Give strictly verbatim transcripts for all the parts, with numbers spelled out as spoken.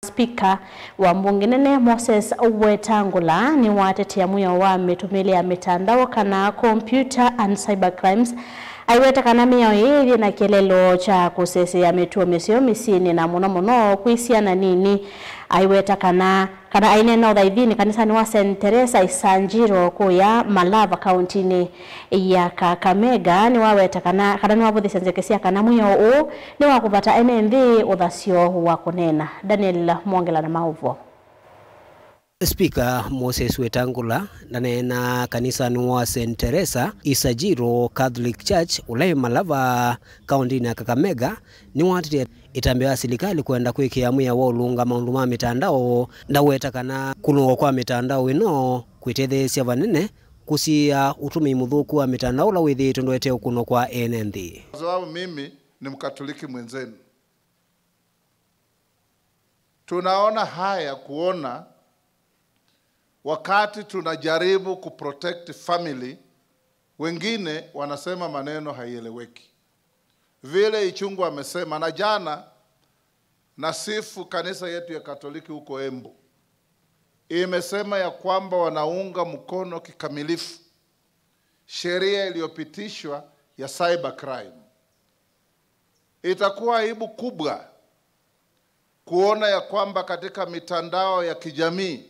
Spika wa mbunge nene Moses Wetangula nĩwatetea mwĩao wa mĩtũmĩle ya mĩtandao kana computer and cyber crimes, aiweta kana mĩao ĩĩ yĩthĩ na kĩelelo kya kũsesea mĩtuo mĩseo mĩsyĩnĩ na mũno mũno kwĩ syana nini. Aiweta kana kana aineena ũthaithinĩ kanisanĩ wa Saint Teresa Isanjiro kũya Malava kauntinĩ ya Kakamega nĩwaweta kana kana nĩwavũthĩsya nzeke sya kana mwĩao ũũ nĩ wa kũvata ene nthĩ ũthasyo wa kũneena. Daniel Mwongela na maũvoo. Spika Moses Wetangula ndaneena kanisanĩ wa Saint Teresa Isajiro Catholic Church ũla ĩ Malava kauntinĩ ya Kakamega nĩwatetea ĩtambya ya silikalĩ kwenda kwĩkĩa mwĩao wa ũlũnga maũndũ ma mĩtandao. Ndaweta kana kũnũwa kwa mĩtandao ĩno kwĩtetheesya vanene kũsiĩĩa ũtũmĩi mũthũku wa mĩtandao ũla wĩthĩĩtwe ndũetee ũkũnwa kwa ene nthĩ. Kwa sababu mimi ni Mkatoliki mwenzenu, tunaona haya kuona wakati tunajaribu kuprotect family, wengine wanasema maneno haieleweki. Vile Ichung'wah amesema, na jana nasifu kanisa yetu ya Katoliki huko Embu, imesema ya kwamba wanaunga mkono kikamilifu sheria iliyopitishwa ya cyber crime. Itakuwa aibu kubwa kuona ya kwamba katika mitandao ya kijamii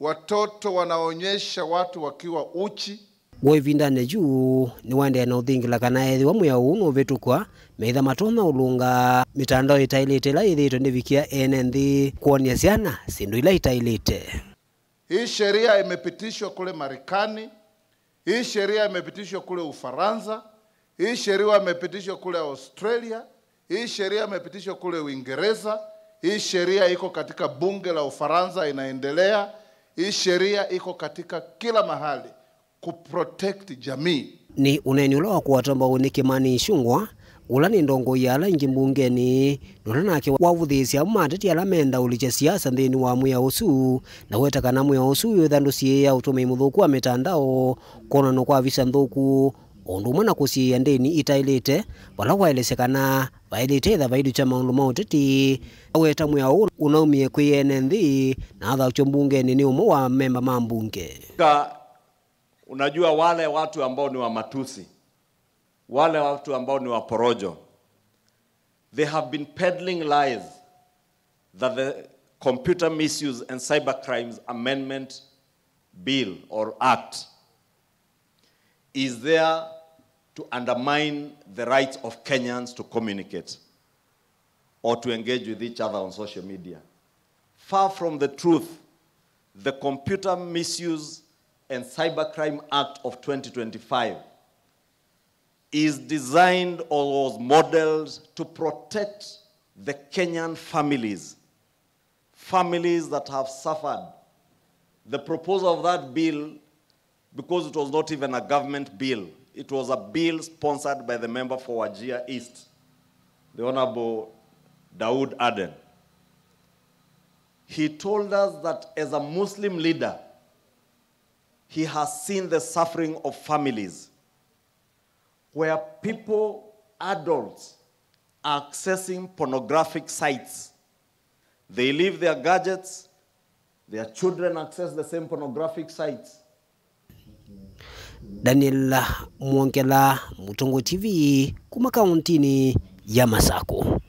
watoto wanaonyesha watu wakiwa uchi. W'o ĩvindanĩ yu nĩwaendeea na ũthingila kana ethĩwa mwĩao ũũ nũvĩtũkw'a, meĩtha matonya ũlũnga mĩtandao ĩtaĩlĩte ĩla yĩthĩĩtwe nĩvikĩa ene nthĩ kwony'a syana syĩndũ ila itaĩlĩte. Hii sheria imepitishwa kule Marekani, hii sheria imepitishwa kule Ufaransa, hii sheria imepitishwa kule Australia, hii sheria imepitishwa kule Uingereza, hii sheria iko katika bunge la Ufaransa inaendelea, hii sheria iko katika kila mahali kuprotect jamii. Nĩ ũneeni ũla wa kũatwa mbau nĩ Kĩmani Ichung'wah, ũla nĩ ndongoi ya ala aingĩ mbungenĩ, nũla nake wavũthĩĩsya amwe ma ateti ala menda ũlikya siasa nthĩnĩ wa mwĩao ũsu, na weta kana mwĩao ũsu wĩũtha ndũsiĩĩa ũtũmĩi mũthũku wa mĩtandao, kwonanwa kwa visa nthũku, o ũndũ ũmwe na kũsiĩĩa ndĩni itaĩlĩte, vala waelesya kana vaĩlĩte ĩtha vailukya maũndũ ma ũteti. Aweta mwĩao ũũ ũnaumie kwĩ ene nthĩ na athaũkywa mbungenĩ nĩ ũmwe wa amemba ma mbunge. Ka, unajua wale watu ambao ni wa matusi, wale watu ambao ni wa porojo, they have been peddling lies that the Computer Misuse and Cybercrimes Amendment Bill or Act is there to undermine the rights of Kenyans to communicate or to engage with each other on social media. Far from the truth, the Computer Misuse and Cybercrime Act of twenty twenty-five is designed or was modeled to protect the Kenyan families, families that have suffered. The proposal of that bill, because it was not even a government bill, it was a bill sponsored by the member for Wajir East, the Honorable Daud Aden. He told us that as a Muslim leader, he has seen the suffering of families where people, adults, are accessing pornographic sites. They leave their gadgets, their children access the same pornographic sites. Daniel Mwongela, Mũtongoi T V, kuma kauntinĩ ya Masakũ.